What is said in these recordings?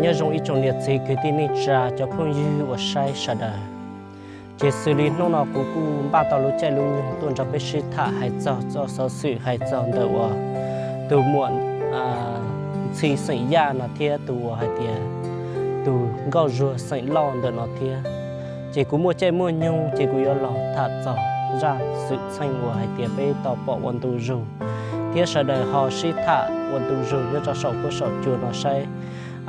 Nyob zoo ib tsoom niam txiv kwv tij neej tsa cov phooj ywg uas saib sawv daws. Ces xws li hnub no kuv kuj npaj tau lub caij lub nyoog tuaj nrog peb sib tham hais txog txoj xov xwm hais txog ntawm uas tus muam Ntxhi xeem Yaj no thiab tus uas hais tias tus nkauj Zuag xeem Lauj ntawm no thiab. Ces kuv muaj caij muaj nyoog ces kuv yuav los tham txog zaj xwm txheej uas hais tias peb tau pom ua ntu zug thiab sawv daws ho sib tham ua ntu zug nyob rau saum huab saum cua no saib.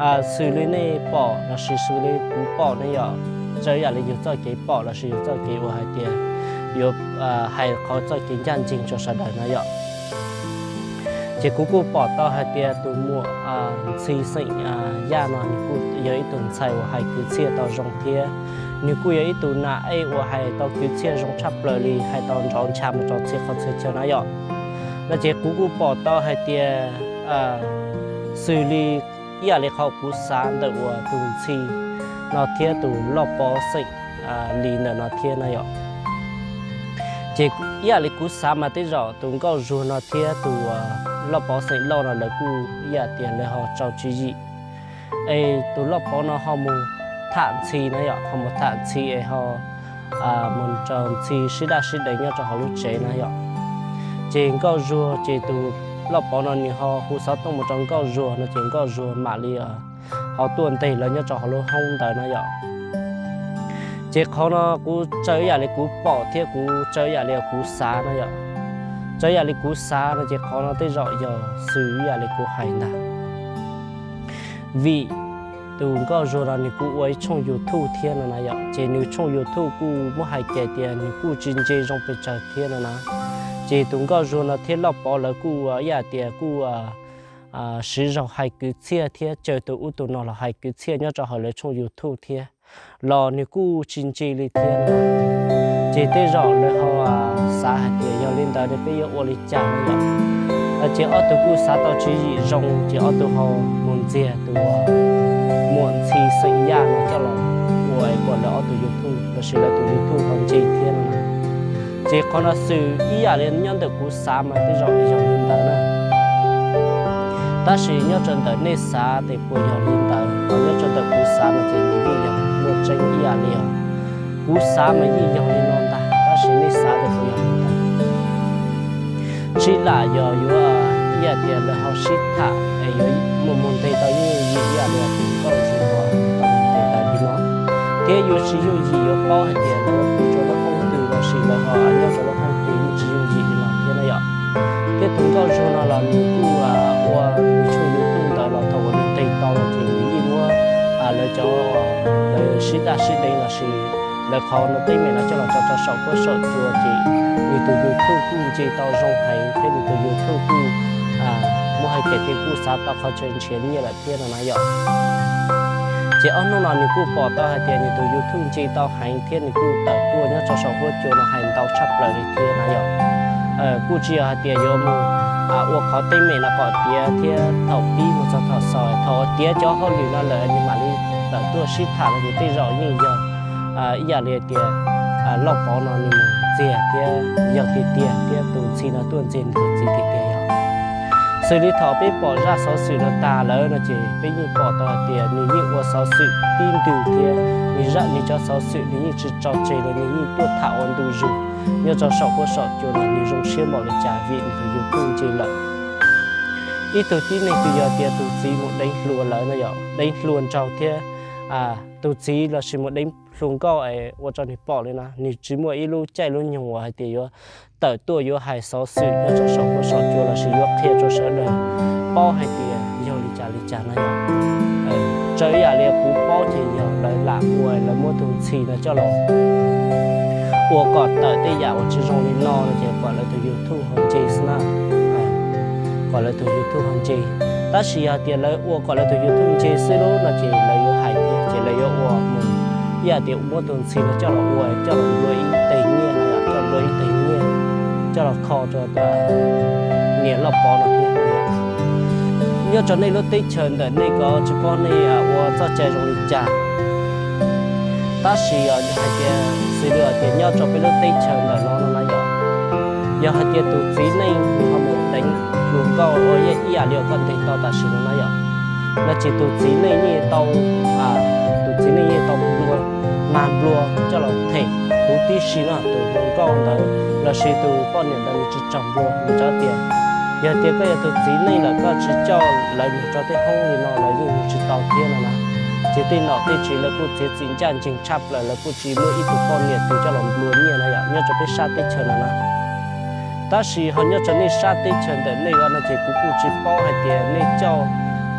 Xws li nej pom lossis xws li kuv pom ne yom, raws yam li yus txoj kev pom lossis yus txoj kev uas hais tias yuav hais qhov txoj kev ncaj ncees rau sawv daws na yom. Ces kuv kuj pom tau hais tias tus muam Ntxhi xeem Yaj no nws kuj yog ib tug ntxhais uas hais kwv txhiaj tau zoo thiab nws kuj yog ib tug nas ej uas hais tau kwv txhiaj zoo tshaj plaws li, hais tau nrov ncha mus rau txhia qhov txhia chaw na yom. No ces kuv kuj pom tau hais tias xws li ib yam li qhov kuv xav ntawm uas tus Ntxhi no thiab tus Lauj Pov xeem Lis ntawm no thiab na yom. Ces ib yam li kuv xav mas tej zaum tus nkauj Zuag no thiab tus Lauj Pov xeem Lauj no lawv kuj ib yam tias lawv ho tso tswv yim es tus Lauj Pov no ho mus tham Ntxhi na yom, ho mus tham Ntxhi es ho mus rau Ntxhi sib daj sib deev nyob rau hauv lub tsev na yom. Ces nkauj Zuag ces tus Lauj Pov no nws ho hu xov tooj mus rau nkauj Zuag no ces nkauj Zuag mam li ho tuaj ntes lawv nyob rau hauv lub hoob ntawd na yom. Ces qhov no kuv raws ib yam li kuv pom thiab kuv raws ib yam li kuv xav na yom. Raws ib yam li kuv xav no ces qhov no tej zaum yog xws ib yam li kuv hais ntag. Vim tus nkauj Zuag no nws kuj ua ib tshooj YouTube thiab no na yom, ces nws tshooj YouTube kuj muab hais kiag tias nws kuj tsis ntse zoo pes tsawg thiab no na. Ces tus nkauj Zuag no thiab Lauj Pov lawv kuj ib yam tias kuj siv zog hais kwv txhiaj thiab caw tus ub tus no los hais kwv txhiaj nyob rau hauv lawv tshooj YouTube thiab los nws kuj tsis ntse li thiab no. Ces tej zaum lawv ho xav hais tias yog li ntawd peb yuav ua li cas no yom. Ces ob tug kuj xav tau tswv yim zoo ces ob tug ho mus ntxiag tus muam Ntxhi xeem Yaj no coj los ua kom lawv ob tus YouTube lossis lawv tus YouTube ho ntse thiab no. Ces qhov no xws ib yam li nyob ntawm kuv xav mas tej zaum yog li ntawd na. Tab sis nyob rau ntawm nej xav tes puas yog li ntawd, ho nyob rau ntawm kuv xav no ces nws yeej yog muaj tseeb ib yam li os. Kuv xav mas yeej yog li no ntag, tab sis nej xav tes puas yog li ntawd. Sib lam yog yuav ib yam tias lawv ho sib tham es yuav mus mus ntes tau yooj yim ib yam li tus nkauj Zuag tau mus ntes tau li no, thiab yuav tsis yooj yim yuav paub hais tias lawv pw rau lub hoob twg lossis lawv ho nyob rau lub hoob twg yeej tsis yooj yim li no thiab na yom. Thiab tus nkauj Zuag no los nws kuj ua nws tshooj YouTube ntawd los thaum uas nws ntes tau no ces nws yeej muab lawv cov, lawv sib daj sib deev lossis lawv qhov no teeb meem no coj los tso rau saum huab saum cua ces nws tus YouTube kuj ntse tau zoo heev thiab nws tus YouTube kuj muaj hais tias kuj xav tau qhov chaw nrhiav nyiaj lawm thiab no na yom. Ces ob hnub no nws kuj pom tau hais tias nws tus YouTube ntse tau heev thiab nws kuj tawm tuaj nyob rau saum huab cua no hais ntau tshaj plaws li thiab na yom. Kuj tsis yog hais tias yuav mus ua qhov teeb meem no kom tiav thiab thaum pib mus txog thaum xaus, thaum tiav cov hauj lwm no lawm nws mam li tawm tuaj sib tham no ces tej zaum yeej yog ib yam li tias Lauj Pov no nws mus ntxiag thiab yog tiag tiag thiab tus Ntxhi no tuaj ntxiag nws tus txiv tiag tiag yom. Xws li thaum peb pom zaj xov xwm no tag lawm no ces peb yeej pom tau hais tias nws yeej ua xov xwm tib ntws thiab nws zaj nws cov xov xwm nws yeej tsis tso tseg los nws yeej tuaj tham ua ntu zus nyob rau saum huab saum cua no nws zoo siab npaum li cas vim nws tus YouTube ntse lawm. Ib tug tib neeg twg yog tias tus txiv mus deev hluas lawm no yom, deev hluas nraug thiab tus txiv lossis mus deev hluas nkauj es ua rau nws pom li na, nws tsis muaj ib lub caij lub nyoog uas hais tias yuav tawm tuaj yuav hais xov xwm nyob rau saum huab saum cua lossis yuav qhia rau sawv daws paub hais tias yog li cas li cas no yom. Raws ib yam li kuv paub ces yog lawv lam ua lawv muab tus Ntxhi no coj los ua kom tawm tej yam uas tsis zoo li no no ces kom lawv tus YouTube ho ntse xwb na. Kom lawv tus YouTube ho ntse. Tab sis yog tias lawv ua kom lawv tus YouTube ntse xwb lub no ces lawv yuav hais thiab ces lawv yuav ua mus ib yam tias muab tus Ntxhi no coj los ua coj los luag ib teg nyiaj no yom, coj los luag ib teg nyiaj coj los kho rau niam Lauj Pov no thiab. Nyob rau nej lub teb chaws ntawm nej ko tsis paub nej ua txoj cai zoo li cas. Tab sis yog hais tias xws li tias nyob rau peb lub teb chaws ntawm no no na yom, yog hais tias tus txiv neej nws ho mus deev hluas nkauj ua ib yam li uas koj ntes tau tam sim no na yom, no ces tus txiv neej yeej tau, tus txiv neej yeej tau nplua, mag nplua coj los them huv tib si no tus hluas nkauj ntawd lossis tus poj niam ntawd nws tsis txaus nplua. Nws txawm tias, yog tias koj yog tus txiv neej lawm koj tsis coj lawv mus rau tej hoob li no lawv yeej mus tsis tau thiab no na. Ces tej nom tej tswv lawv kuj txiav txim ncaj ncees tshaj plaws, lawv kuj tsis muaj ib tug poj niam twg coj los nplua nyiaj na yom, nyob rau peb sab teb chaws no na. Tab sis ho nyob rau nej sab teb chaws ntawm nej no ces kuv kuj tsis paub hais tias nej coj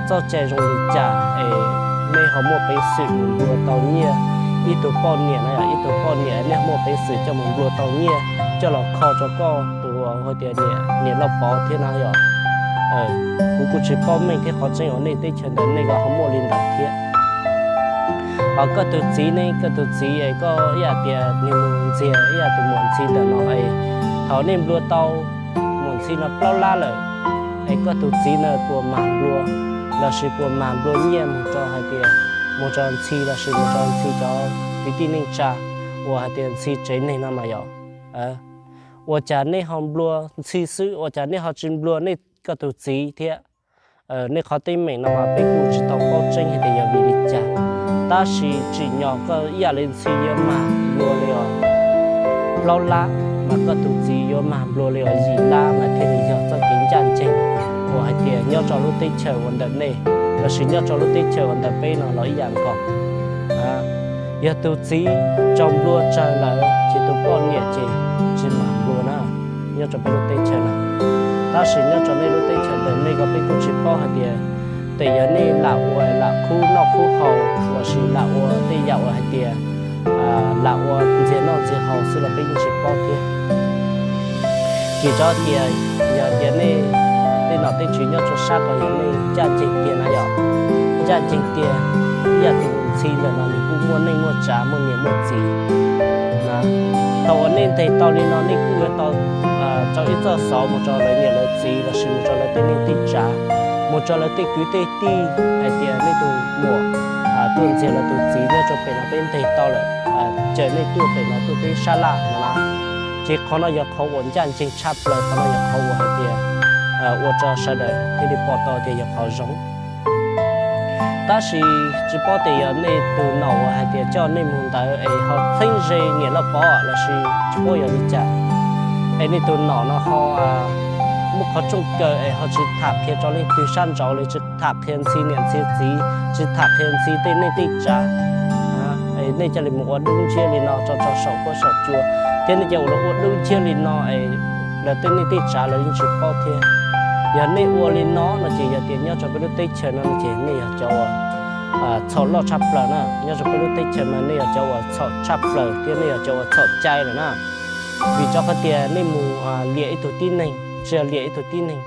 txoj cai zoo li cas es nej ho muaj peev xwm mus nplua tau nyiaj ib tug poj niam na yom, ib tug poj niam nej ho muaj peev xwm coj mus nplua tau nyiaj coj los kho rau koj tus hais tias niam Lauj Pov thiab na yom. Kuv kuj tsis paub meej thiab qhov tseeb uas nej teb chaws ntawm nej los ho muaj li ntawd thiab. Ho koj tus txiv ne, koj tus txiv es koj ib yam tias nws mus ntxias ib yam tus muam ntxhi ntawm no es thaum nej nplua tau muam ntxhi no plaub lab lawm es koj tus txiv no puas mag nplua lossis puas mag nplua nyiaj mus rau hais tias mus rau ntxhi lossis mus rau ntxhi cov kwv tij neej tsa uas hais tias ntxhi tsev neeg no mas yom. Ua cas nej ho nplua ntxhi xwb ua cas nej ho tsis nplua nej koj tus txiv thiab? Nej qhov teeb meem no mas peb kuj tsis tau paub tseeb hais tias yog vim li cas, tab sis tsim nyog koj ib yam li ntxhi yuav mag nplua li os plaub lab mas koj tus txiv yuav mag nplua li os yim lab mas thiaj li yog txoj kev ncaj ncees uas hais tias nyob rau lub teb chaws uas ntawm nej lossis nyob rau lub teb chaws uas ntawm peb no los ib yam nkaus. Yog tus txiv tsaus nplua tsawg lawm ces tus poj niam ces tsis mag nplua na, nyob rau peb lub teb chaws no. Tab sis nyob rau nej lub teb chaws ntawm nej ko peb kuj tsis paub hais tias tes yog nej lam ua lam khub noj khub haus lossis lam ua tej yam uas hais tias lam ua ntxias noj ntxias haus xwb los peb yeej tsis paub thiab. Ces tso tias yog tias nej tej nom tej tswv nyob rau sab ko yog nej ncaj ncees tiag na yom, ncaj ncees tiag, ib yam tus ntxhi ntawm no nws kuj muaj neej muaj tsav muaj niam muaj txiv na. Thaum uas nej ntes tau li no nej kuj yuav tau rau ib txoj xov mus rau lawv niam lawv txiv lossis mus rau lawv tej neej tej tsav, mus rau lawv tej kwv tej tij hais tias nej tus muam tuaj ntxias lawv tus txiv nyob rau pem no peb ntes tau lawm, caw nej tuaj pem no tuaj peb sab laj no na. Ces qhov no yog qhov uas ncaj ncees tshaj plaws, qhov no yog qhov uas hais tias ua rau sawv daws thiaj li pom tau tias yog qhov zoo. Tab sis tsis paub tias yog nej tus nom uas hais tias coj nej mus ntawd es ho txheeb ze niam Lauj Pov lossis tsis paub yog li cas, es nej tus nom no ho muaj qhov tsooj kaw es ho tsis tham qhia rau leej twg sab nraud li, tsis tham qhia ntxhi niam ntxhi txiv, tsis tham qhia ntxhi tej neej tej tsav. Nej cia li mus ua dub nciab li no tso rau saum huab saum cua, thiab nej cia li ua dub nciab li no es lawv tej neej tej tsav lawv yeej tsis paub thiab. Yog nej ua li no no ces yog tias nyob rau peb lub teb chaws no no ces nej yog cov uas txhaum loj tshaj plaws na, nyob rau peb lub teb chaws mas nej yog cov uas txhaum tshaj plaws thiab nej yog cov uas txhaum cai lawm na. Vim rau qhov tias nej mus liam ib tug tib neeg, tsis yog liam ib tug tib neeg,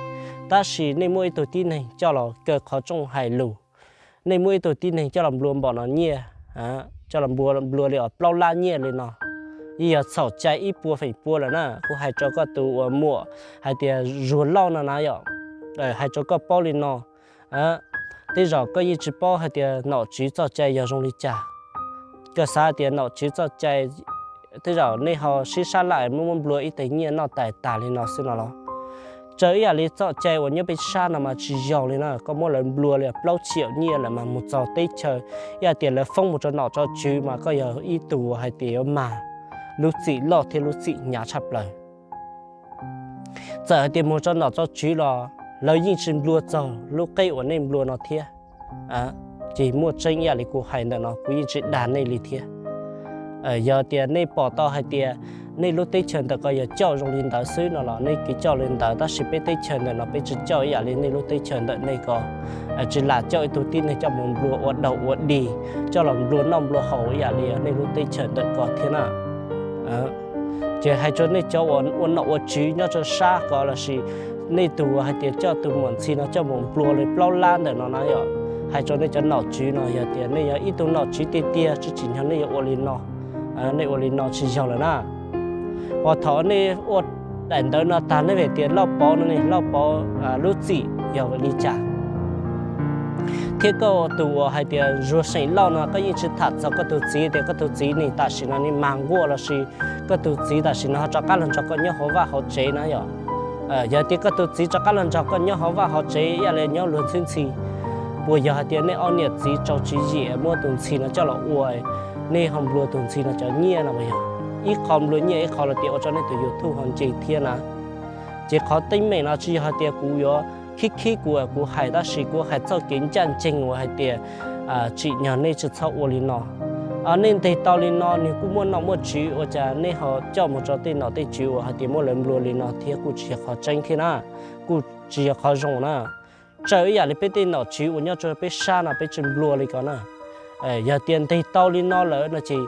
tab sis nej muab ib tug tib neeg coj los kaw qhov rooj hais lus, nej muab ib tug tib neeg coj los nplua npaum no nyiaj, coj los nplua li os plaub lab nyiaj li no, yeej yog txhaum cai ib puas feem pua lawm na. Kuv hais rau koj tus uas muam hais tias Zuag Lauj no na yom, hais rau koj paub li no, tej zaum koj yeej tsis paub hais tias nom tswv txoj cai yog zoo li cas. Koj xav hais tias nom tswv txoj cai tej zaum nej ho sib sab laj muab muab nplua ib teg nyiaj noj tais tag li no xwb no los? Raws ib yam li txoj cai uas nyob peb sab no mas tsis yog li na, koj muab lawv nplua li plaub txhiab nyiaj lawm mas mus txog teb chaws, ib yam tias lawv foob mus rau nom rau tswv mas koj yog ib tug hais tias yuav mag lub txim loj thiab lub txim hnyav tshaj plaws. Txawm hais tias mus rau nom rau tswv los lawv yeej tsis nplua txog lub qeb uas nej nplua no thiab. Ces muaj tseeb ib yam li kuv hais ntawm no, kuv yeej tsis dag nej li thiab. Yog tias nej pom tau hais tias nej lub teb chaws ntawm ko yog coj zoo li ntawd xwb no los nej kev coj li ntawd, tab sis peb teb chaws ntawm no peb tsis coj ib yam li nej lub teb chaws ntawm nej ko. Tsis lam coj ib tug tib neeg coj mus nplua ua daug ua dig, coj los nplua noj nplua haus ib yam li nej lub teb chaws ntawm ko thiab na. Ces hais rau nej cov uas ua nom ua tswv nyob rau sab ko lossis nej tus hais tias coj tus muam ntxhi no coj mus nplua li plaub lab ntawm no na yom, hais rau nej cov nom tswv no yog tias nej yog ib tug nom tswv tiag tiag tsis tsim nyog nej yuav ua li no. Nej ua li no tsis yog lawm na. Uas thaum nej ua daim ntawv no tag nej vem tias Lauj Pov no ne, Lauj Pov lub txim yog li cas? Thiab koj tus uas hais tias Zuag Seem Lauj no koj yeej tsis tham txog koj tus txiv tias koj tus txiv ne tam sim no ne mag nkuaj lossis koj tus txiv tam sim no ho rov qab los nrog koj nyob hauv vaj hauv tsev na yom. Yog tias koj tus txiv rov qab los nrog koj nyob hauv vaj hauv tsev ib yam li nyob luag ntxhi ntxhi, Puas yog hais tias nej ob niam txiv tso tswv yim muab tus ntxhi no coj los ua, nej ho nplua tus ntxhi no cov nyiaj no puas yog? Ib qho nplua nyiaj, ib qho los tias ua rau nej tus YouTube ho nce thiab na. Ces qhov teeb meem no tsis yog hais tias kuv yuav khib khib kuv, kuv hais, tab sis kuv hais txoj kev ncaj ncees uas hais tias tsim nyog nej tsis txhob ua li no. Nej ntes tau li no nws kuj muaj nom muaj tswv, ua cas nej ho coj mus rau tej nom tej tswv uas hais tias muab lawv nplua li no thiab kuj tsis yog qhov tseeb thiab na, kuj tsis yog qhov zoo na. Txawm ib yam li peb tej nom tswv uas nyob rau peb sab no peb tsis nplua li ko na. Yog tias ntes tau li no lawm no ces,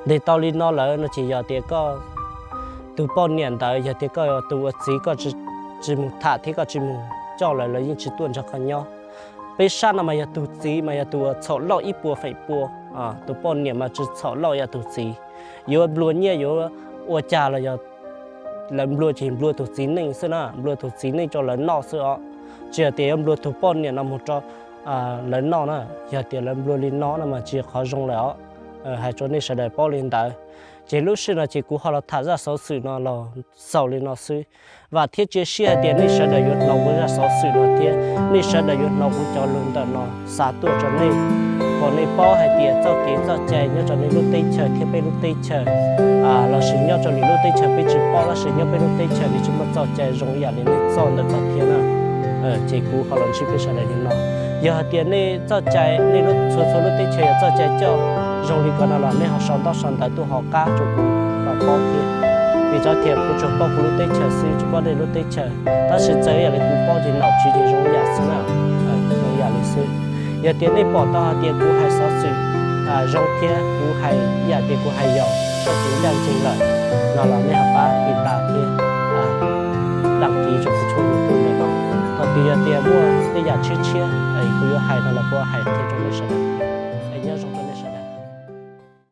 ntes tau li no lawm no ces yog tias koj tus poj niam ntawd, yog tias koj tus ua txiv koj tsis mus tham thiab koj tsis mus coj lawv, lawv yeej tsis tuaj nrog koj nyob. Peb sab no mas yog tus txiv mas yog tus uas txhaum loj ib puas feem pua, tus poj niam mas tsis txhaum loj ib yam tus txiv. Yuav nplua nyiaj yuav ua cas los yog lawv nplua ces nplua tus txiv neej xwb na, nplua tus txiv neej rau lawv noj xwb os. Tsis yog tias yuav nplua tus poj niam no mus rau lawv noj na. Yog tias lawv nplua li no no mas tsis yog qhov zoo lawm os. Hais rau nej sawv daws paub li ntawd. Ces lub sij no ces kuv ho los tham zaj xov xwm no los xaus li no xwb. Vam thiab cia siab hais tias nej sawv daws yuav hnov kuv zaj xov xwm no thiab nej sawv daws yuav hnov kuv cov lus ntawm no xa tuaj rau nej, kom nej paub hais tias txoj kev txoj cai nyob rau nej lub teb chaws thiab peb lub teb chaws, lossis nyob rau lwm lub teb chaws peb tsis paub, tab sis nyob peb lub teb chaws nws tsis muaj txoj cai zoo ib yam li nej txoj ntawm ko thiab na. Ces kuv ho los ntsib peb sawv daws li no. Yog hais tias nej txoj cai, nej txhua txhua lub teb chaws yog txoj cai coj zoo li ko no los nej ho sau ntaub sau ntawv tuaj hauv qab rau kuv los paub thiab. Vim txoj tias kuv tsuas paub kuv lub teb chaws xwb, tsis paub nej lub teb chaws, tab sis txawm ib yam li kuv paub ces nom tswv ces zoo ib yam xwb na, zoo ib yam li xwb. Yog tias nej pom tau hais tias kuv hais xov xwm zoo thiab kuv hais ib yam tias kuv hais yog txoj kev ncaj ncees lawm no los nej ho pab tiv tas thiab đăng ký rau kuv tshooj YouTube no. Thaum twg yog tias muaj tej yam tshiab tshiab kuv yuav hais no los kuv hais qhia rau nej sawv daws. Es nyob zoo rau